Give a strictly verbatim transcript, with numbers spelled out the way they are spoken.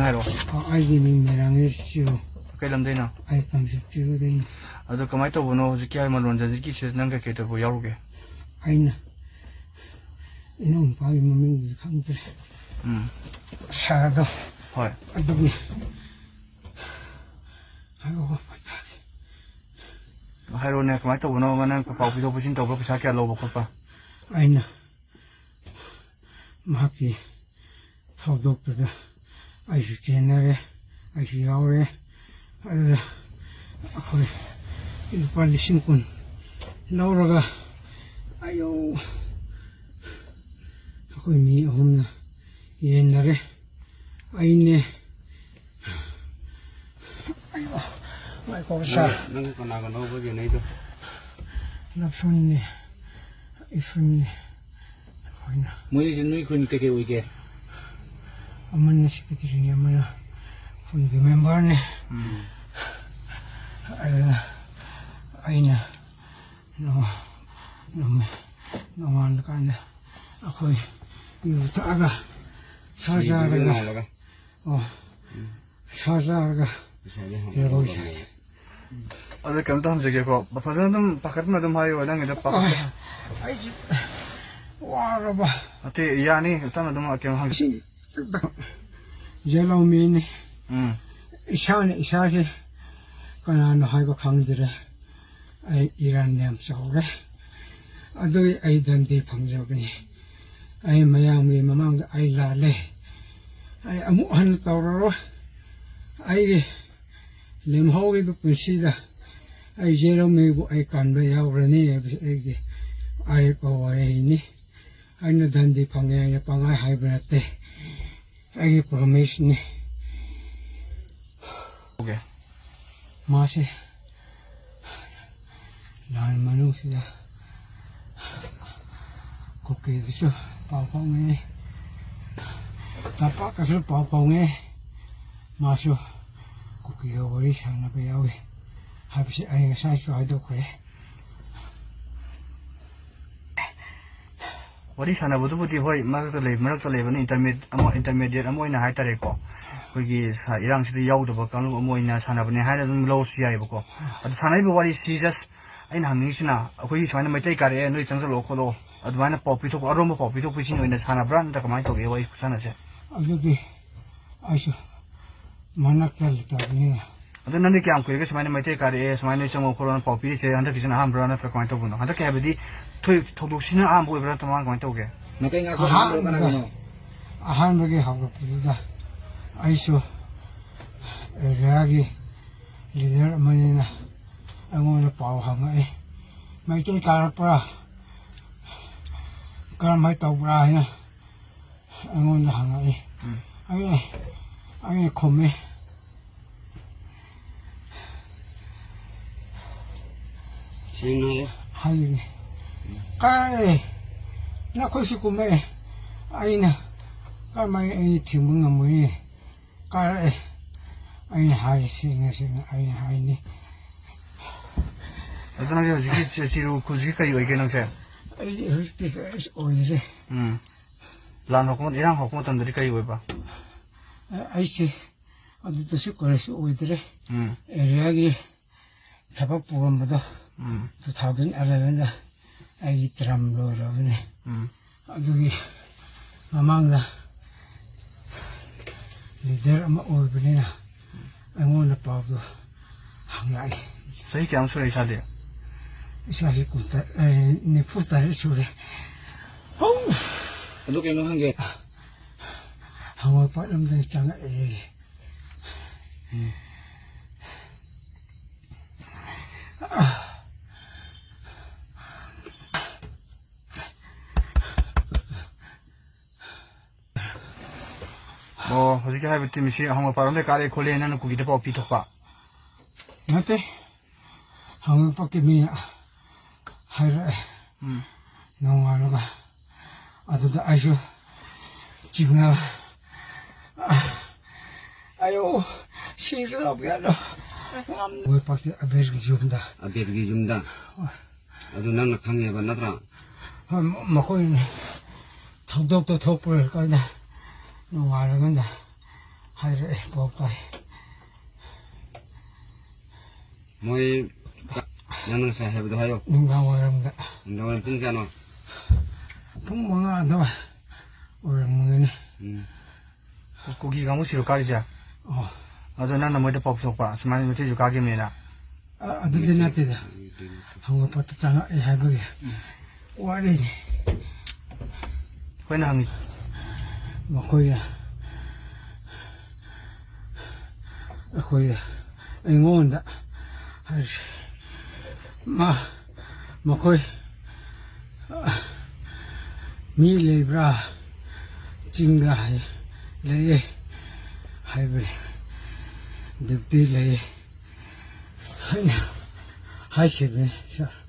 ꯍꯥꯏꯔꯛꯑꯣ꯫ ꯑ, ꯑꯩꯒꯤ ꯃꯤꯡ ꯃꯦꯔꯥꯡꯉꯩ ꯆꯤꯔꯨ꯫ ꯀꯩ ꯂꯝꯗꯩꯅꯣ? ꯑꯩ ꯀꯥꯡꯆꯤꯄꯨꯔꯗꯩꯅꯤ꯫ ꯑꯗꯣ ꯀꯃꯥꯏꯅ ꯇꯧꯕꯅꯣ ꯍꯧꯖꯤꯛꯀꯤ ꯍꯥꯏ ꯃꯟꯔꯣꯟꯖꯟꯖꯤꯠꯀꯤꯁꯤꯗ ꯅꯪ ꯀꯩꯀꯩ ꯇꯧꯕ ꯌꯥꯎꯔꯨꯒꯦ? ꯑꯩꯅ ꯏꯅꯥꯎꯅꯨꯄꯥꯒꯤ ꯃꯃꯤꯡꯗꯨꯗꯤ ꯈꯪꯗ꯭ꯔꯦ꯫ ꯎꯝ꯫ ꯁꯥꯔꯗꯣ꯫ ꯍꯣꯏ꯫ ꯑꯗꯨꯒꯤ ꯍꯥꯏꯔꯛꯑꯣ, ꯄꯩꯁꯥꯒꯤ꯫ ꯍꯥꯏꯔꯣꯅꯦ, ꯀꯃꯥꯏꯅ ꯇꯧꯕꯅꯣ? ꯅꯪ ꯄꯥꯎ ꯄꯤꯊꯣꯛ ꯄꯤꯁꯤꯟ ꯇꯧꯕ꯭ꯔꯥ? ꯄꯩꯁꯥ ꯀꯌꯥ ꯂꯧꯕ ꯈꯣꯠꯄ? ꯑꯩꯅ ꯃꯍꯥꯛꯀꯤ ꯊꯧꯗꯣꯛꯇꯨꯗ ꯑꯩꯁꯨ ꯆꯦꯟꯅꯔꯦ, ꯑꯩꯁꯨ ꯌꯥꯎꯔꯦ꯫ ꯑꯗꯨꯗ ꯑꯩꯈꯣꯏ ꯂꯨꯄꯥ ꯂꯤꯁꯤꯡ ꯀꯨꯟ ꯂꯧꯔꯒ, ꯑꯌꯧ, ꯑꯩꯈꯣꯏ ꯃꯤ ꯑꯍꯨꯝꯅ ꯌꯦꯟꯅꯔꯦ꯫ ꯑꯩꯅꯦ, ꯑꯌꯣ, ꯉꯥꯏꯈꯣ, ꯁꯥꯔ꯫ ꯅꯪ, ꯅꯪ ꯀꯅꯥ ꯀꯅꯥꯅꯣꯕ ꯌꯦꯟꯅꯩꯗꯣ? ꯂꯞꯁꯣꯟꯅꯦ, ꯏꯐꯨꯟꯅꯦ, ꯑꯩꯈꯣꯏꯅ꯫ ꯃꯣꯏꯅꯤꯁꯦ ꯅꯣꯏ ꯈꯨꯟ ꯀꯩꯀꯩ ꯑꯣꯏꯒꯦ? ꯑꯃꯅ ꯁꯦꯀ꯭ꯔꯦꯇꯔꯤꯅꯦ, ꯑꯃꯅ ꯈꯨꯟꯒꯤ ꯃꯦꯝꯕꯔꯅꯦ꯫ ꯎꯝ꯫ ꯑꯗꯨꯅ ꯑꯩꯅ ꯅꯣꯡ-, ꯅꯣꯡ-, ꯅꯣꯡꯉꯥꯟꯕ ꯀꯥꯟꯗ ꯑꯩꯈꯣꯏ ꯌꯨ ꯊꯛꯑꯒ, ꯁꯥ ꯁꯤꯕꯒꯤ ꯆꯥꯔꯒ, ꯅꯣꯡꯉꯥꯜꯂꯒ꯫ ꯑꯣ, ꯎꯝ꯫ ꯁꯥ ꯆꯥꯔꯒ ꯄꯩꯁꯥꯗꯤ ꯍꯥꯟꯅ ꯌꯥꯔꯣꯏꯁꯦ꯫ ꯂꯧꯔꯝꯃꯦ꯫ ꯑꯗꯣ ꯀꯩꯅꯣꯝꯇ ꯍꯪꯖꯒꯦꯀꯣ, ꯐꯖꯅ ꯑꯗꯨꯝ ꯄꯥꯈꯠꯇꯅ ꯑꯗꯨꯝ ꯍꯥꯏꯌꯣ, ꯅꯪꯒꯤꯗ ꯄꯥꯈꯠ- ꯑꯩꯁꯦ ꯋꯥꯔꯕ꯫ ꯅꯠꯇꯦ, ꯌꯥꯅꯤ, ꯇꯞꯅ ꯑꯗꯨꯝ ꯀꯩꯅꯣ ꯍꯪꯖ- ꯁꯤ ꯖꯦꯂꯧꯃꯤꯅꯤ꯫ ꯎꯝ꯫ ꯏꯁꯥꯅ ꯏꯁꯥꯁꯦ ꯀꯅꯥꯅꯣ ꯍꯥꯏꯕ ꯈꯪꯗ꯭ꯔꯦ꯫ ꯑꯩ ꯏꯔꯥꯟ ꯌꯥꯝ ꯆꯥꯎꯔꯦ꯫ ꯑꯗꯨꯒꯤ ꯑꯩ ꯗꯟꯗꯤ ꯐꯪꯖꯕꯅꯤ꯫ ꯑꯩ ꯃꯌꯥꯝꯒꯤ ꯃꯃꯥꯡꯗ ꯑꯩ ꯂꯥꯜꯂꯦ꯫ ꯑꯩ ꯑꯃꯨꯛ ꯍꯟꯅ ꯇꯧꯔꯔꯣꯏ꯫ ꯑꯩꯒꯤ ꯂꯦꯝꯍꯧꯔꯤꯕ ꯄꯨꯟꯁꯤꯗ ꯑꯩ ꯖꯦꯔꯣꯃꯤꯕꯨ ꯑꯩ ꯀꯟꯕ ꯌꯥꯎꯔꯅꯤ ꯍꯥꯏꯕꯁꯤ ꯑꯩꯒꯤ ꯑꯔꯦꯞꯄ ꯋꯥꯔꯦꯡꯅꯤ꯫ ꯑꯩꯅ ꯗꯟꯗꯤ ꯐꯪꯉꯦ ꯍꯥꯏꯅ ꯄꯪꯍꯥꯏ ꯍꯥꯏꯕ ꯅꯠꯇꯦ꯫ ꯑꯩꯒꯤ ꯄ꯭ꯔꯣꯃꯤꯁꯅꯤ꯫ ꯑꯣꯀꯦ꯫ ꯃꯥꯁꯦ ꯂꯥꯟ ꯃꯅꯨꯡꯁꯤꯗ ꯀꯨꯀꯤꯗꯁꯨ ꯄꯥꯎ ꯐꯥꯎꯅꯩ, ꯇꯝꯄꯥꯛꯇꯁꯨ ꯄꯥꯎ ꯐꯥꯎꯅꯩ꯫ ꯃꯥꯁꯨ ꯀꯨꯀꯤꯒ ꯋꯥꯔꯤ ꯁꯥꯟꯅꯕ ꯌꯥꯎꯏ ꯍꯥꯏꯕꯁꯤ ꯑꯩ ꯉꯁꯥꯏꯁꯨ ꯍꯥꯏꯗꯣꯛꯈ꯭ꯔꯦ꯫ ꯋꯥꯔꯤ ꯁꯥꯟꯅꯕꯗꯨꯕꯨꯗꯤ ꯍꯣꯏ, ꯃꯔꯛꯇ ꯂꯩ-, ꯃꯔꯛꯇ ꯂꯩꯕꯅꯤ, intermed-, ꯑꯃ, intermediate ꯑꯃ ꯑꯣꯏꯅ ꯍꯥꯏꯇꯥꯔꯦꯀꯣ꯫ ꯑꯩꯈꯣꯏꯒꯤ ꯁ-, ꯏꯔꯥꯡꯁꯤꯗ ꯌꯥꯎꯗꯕ ꯀꯥꯡꯂꯨꯞ ꯑꯃ ꯑꯣꯏꯅ ꯁꯥꯟꯅꯕꯅꯦ ꯍꯥꯏꯅ ꯑꯗꯨꯝ ꯂꯧꯔꯁꯨ ꯌꯥꯏꯑꯕꯀꯣ꯫ ꯑꯗꯨ ꯁꯥꯟꯅꯔꯤꯕ ꯋꯥꯔꯤꯁꯤ just ꯑꯩꯅ ꯍꯪꯅꯤꯡꯉꯤꯁꯤꯅ, ꯑꯩꯈꯣꯏꯒꯤ ꯁꯨꯃꯥꯏꯅ ꯃꯩꯇꯩ ꯀꯥꯔꯛꯑꯦ, ꯅꯣꯏ ꯆꯪꯁꯜꯂꯛꯑꯣ ꯈꯣꯠꯂꯣ, ꯑꯗꯨꯃꯥꯏꯅ ꯄꯥꯎ ꯄꯤꯊꯣꯛꯄ, ꯑꯔꯣꯝꯕ ꯄꯥꯎ ꯄꯤꯊꯣꯛꯄꯤꯁꯤꯟ ꯑꯣꯏꯅ ꯁꯥꯟꯅꯕ꯭ꯔꯥ, ꯅꯠꯇ꯭ꯔꯒ ꯀꯃꯥꯏꯅ ꯇꯧꯒꯦ ꯋꯥꯔꯤ ꯈꯨꯁꯥꯟꯅꯁꯦ? ꯑꯗꯨꯗꯤ ꯑꯩꯁꯨ ꯃꯅꯥꯛꯇ ꯂꯩꯇꯕꯅꯤꯅ꯫ ꯑꯗꯣ ꯅꯪꯗꯤ ꯀꯌꯥꯝ ꯀꯨꯏꯔꯒꯦ ꯁꯨꯃꯥꯏꯅ ꯃꯩꯇꯩ ꯀꯥꯔꯛꯑꯦ, ꯁꯨꯃꯥꯏꯅ ꯅꯣꯏ ꯆꯪꯉꯣ ꯈꯣꯠꯂꯣꯅ ꯄꯥꯎ ꯄꯤꯔꯤꯁꯦ, ꯍꯟꯗꯛꯀꯤꯁꯤꯅ ꯑꯍꯥꯟꯕ꯭ꯔꯥ, ꯅꯠꯇ꯭ꯔꯒ ꯀꯃꯥꯏꯅ ꯇꯧꯕꯅꯣ? ꯍꯟꯗꯛꯀꯤ ꯍꯥꯏꯕꯗꯤ ꯊꯣꯏ-, ꯊꯧꯗꯣꯛꯁꯤꯅ ꯑꯍꯥꯟꯕ ꯑꯣꯏꯕ꯭ꯔꯥ, ꯅꯠꯇ꯭ꯔꯒ ꯀꯃꯥꯏꯅ ꯇꯧꯒꯦ? ꯅꯥꯇꯩ ꯉꯥꯛꯄ ꯑꯍꯥꯟꯕ ꯑꯍꯥꯟꯕꯗ, ꯀꯅꯥꯒꯤꯅꯣ? ꯑꯍꯥꯟꯕꯒꯤ ꯍꯧꯔꯛꯄꯗꯨꯗ ꯑꯩꯁꯨ ꯑꯦꯔꯤꯌꯥꯒꯤ ꯂꯤꯗꯔ ꯑꯃꯅꯤꯅ ꯑꯩꯉꯣꯟꯗ ꯄꯥꯎ ꯍꯪꯉꯛꯏ꯫ "ꯃꯩꯇꯩ ꯀꯥꯔꯛꯄ꯭ꯔꯥ? ꯀꯔꯝꯍꯥꯏꯅ ꯇꯧꯕ꯭ꯔꯥ?" ꯍꯥꯏꯅ ꯑꯩꯉꯣꯟꯗ ꯍꯪꯉꯛꯏ꯫ ꯎꯝ꯫ ꯑꯩꯅ, ꯑꯩꯅ ꯈꯨꯝꯃꯤ꯫ ꯁꯦꯡꯅ ꯍꯥꯏꯌꯨ꯫ ꯍꯥꯏꯔꯤꯅꯤ꯫ "ꯀꯥꯔꯛꯑꯦ, ꯅꯈꯣꯏꯁꯨ ꯀꯨꯝꯃꯛꯑꯦ꯫ ꯑꯩꯅ ꯀꯔꯝꯍꯥꯏꯅ ꯑꯩꯅ ꯊꯤꯡꯕ ꯉꯝꯃꯨꯅꯤ? ꯀꯥꯔꯛꯑꯦ꯫" ꯑꯩꯅ ꯍꯥꯏ, ꯁꯦꯡꯅ ꯁꯦꯡꯅ ꯑꯩꯅ ꯍꯥꯏꯅꯤ꯫ ꯑꯗꯣ ꯅꯪꯁꯦ ꯍꯧꯖꯤꯛꯀꯤ ꯆꯤ-, ꯆꯤꯔꯨ ꯈꯨꯜꯁꯤꯒꯤ ꯀꯔꯤ ꯑꯣꯏꯒꯦ ꯅꯪꯁꯦ? ꯑꯩꯗꯤ ꯍꯧꯖꯤꯛꯇꯤ ꯀꯔꯤꯁꯨ ꯑꯣꯏꯗ꯭ꯔꯦ꯫ ꯎꯝ꯫ ꯂꯥꯟ ꯍꯧꯔꯛꯄ, ꯏꯔꯥꯡ ꯍꯧꯔꯛꯄ ꯃꯇꯝꯗꯗꯤ ꯀꯔꯤ ꯑꯣꯏꯕ? ꯑ-, ꯑꯩꯁꯦ ꯑꯗꯨꯗꯁꯨ ꯀꯔꯤꯁꯨ ꯑꯣꯏꯗ꯭ꯔꯦ꯫ ꯎꯝ꯫ ꯑꯦꯔꯤꯌꯥꯒꯤ ꯊꯕꯛ ꯄꯨꯔꯝꯕꯗꯣ, ꯎꯝ꯫ Two thousand eleven ꯑꯩꯒꯤ term ꯂꯣꯏꯔꯕꯅꯤ꯫ ꯎꯝ꯫ ꯑꯗꯨꯒꯤ ꯃꯃꯥꯡꯗ ꯂꯤꯗꯔ ꯑꯃ ꯑꯣꯏꯕꯅꯤꯅ ꯑꯩꯉꯣꯟꯗ ꯄꯥꯎꯗꯣ ꯍꯪꯂꯛꯏ꯫ ꯆꯍꯤ ꯀꯌꯥꯃꯨꯛ ꯁꯨꯔꯦ ꯏꯁꯥꯗꯤ? ꯏꯁꯥꯁꯤ ꯀꯨꯟꯇꯔꯦꯠ, ꯑꯦ, ꯅꯤꯐꯨ ꯇꯔꯦꯠ ꯁꯨꯔꯦ꯫ ꯍꯧ! ꯑꯗꯨ ꯀꯩꯅꯣ ꯍꯪꯒꯦ꯫ ꯍꯪꯉꯣꯏꯄꯥꯠ ꯂꯝꯗꯒꯤ ꯆꯪꯉꯛꯑꯦ꯫ ꯎꯝ꯫ ꯑꯣ, ꯍꯧꯖꯤꯛꯀꯤ ꯍꯥꯏꯕ ꯇꯤꯝꯁꯤ ꯍꯪꯉꯣꯏꯄꯥꯠ ꯂꯣꯝꯗꯩ ꯀꯥꯔꯛꯑꯦ ꯈꯣꯠꯂꯦ ꯅꯪꯅ ꯀꯨꯀꯤꯗ ꯄꯥꯎ ꯄꯤꯊꯣꯛꯄ? ꯅꯠꯇꯦ꯫ ꯍꯪꯉꯣꯏꯄꯥꯠꯀꯤ ꯃꯤꯅ ꯍꯥꯏꯔꯛꯑꯦ꯫ ꯎꯝ꯫ ꯅꯣꯡꯉꯥꯜꯂꯒ꯫ ꯑꯗꯨꯗ ꯑꯩꯁꯨ ꯆꯤꯡꯅ, ꯑꯌꯣ, ꯁꯤꯒꯗꯧꯕ ꯌꯥꯗꯣ꯫ ꯍꯪꯉꯣꯏꯄꯥꯠꯀꯤ ꯑꯕꯦꯔꯒꯤ ꯌꯨꯝꯗ꯫ ꯑꯕꯦꯔꯒꯤ ꯌꯨꯝꯗ? ꯍꯣꯏ꯫ ꯑꯗꯨ ꯅꯪꯅ ꯈꯪꯉꯦꯕ ꯅꯠꯇ꯭ꯔꯥ? ꯍꯣꯏ, ꯃꯈꯣꯏꯅ ꯊꯧꯗꯣꯛꯇꯣ ꯊꯣꯛꯄ ꯂꯣꯏꯔꯀꯥꯟꯗ ꯅꯣꯡꯉꯥꯜꯂꯀꯥꯟꯗ ꯍꯥꯏꯔꯛꯑꯦ, ꯄꯥꯎ ꯇꯥꯏ꯫ ꯃꯣꯏ ꯀ- ꯅꯪꯅ ꯉꯁꯥꯏ ꯍꯥꯏꯕꯗꯣ ꯍꯥꯏꯌꯣ꯫ ꯅꯨꯡꯗꯥꯡ ꯋꯥꯏꯔꯝꯗ ꯅꯨꯡꯗꯥꯡ ꯋꯥꯏꯔꯝ ꯄꯨꯡ ꯀꯌꯥꯅꯣ? ꯄꯨꯡ ꯃꯉꯥ ꯑꯗꯨꯋꯥꯏ ꯑꯣꯏꯔꯝꯒꯅꯤ꯫ ꯎꯝ꯫ ꯀꯨꯀꯤ ꯀꯥꯡꯕꯨ ꯁꯤꯔꯨ ꯀꯥꯔꯤꯁꯦ? ꯑꯣ꯫ ꯑꯗꯣ ꯅꯪꯅ ꯃꯣꯏꯗ ꯄꯥꯎ ꯄꯤꯊꯣꯛꯄ, ꯁꯨꯃꯥꯏꯅ ꯃꯩꯇꯩꯁꯨ ꯀꯥꯈꯤꯕꯅꯤꯅ? ꯑ- ꯑꯗꯨꯗꯤ ꯅꯠꯇꯦꯗ, ꯍꯪꯕ ꯄꯣꯠꯇ ꯆꯪꯉꯛꯑꯦ ꯍꯥꯏꯕꯒꯤ ꯋꯥꯔꯤꯅꯤ꯫ ꯑꯩꯈꯣꯏꯅ ꯍꯪꯉꯤ꯫ ꯃꯈꯣꯏꯅ ꯑꯩꯈꯣꯏꯗ, ꯑꯩꯉꯣꯟꯗ ꯍꯥꯏꯔꯤ, ꯃꯥ ꯃꯈꯣꯏ ꯃꯤ ꯂꯩꯕ꯭ꯔꯥ? ꯆꯤꯡꯗ ꯍꯥꯏ, ꯂꯩꯌꯦ ꯍꯥꯏꯕꯅꯤ꯫ ꯗ꯭ꯌꯨꯇꯤ ꯂꯩꯌꯦ ꯍꯥꯏꯅ ꯍꯥꯏꯈꯤꯕꯅꯤ, ꯁꯥꯔ꯫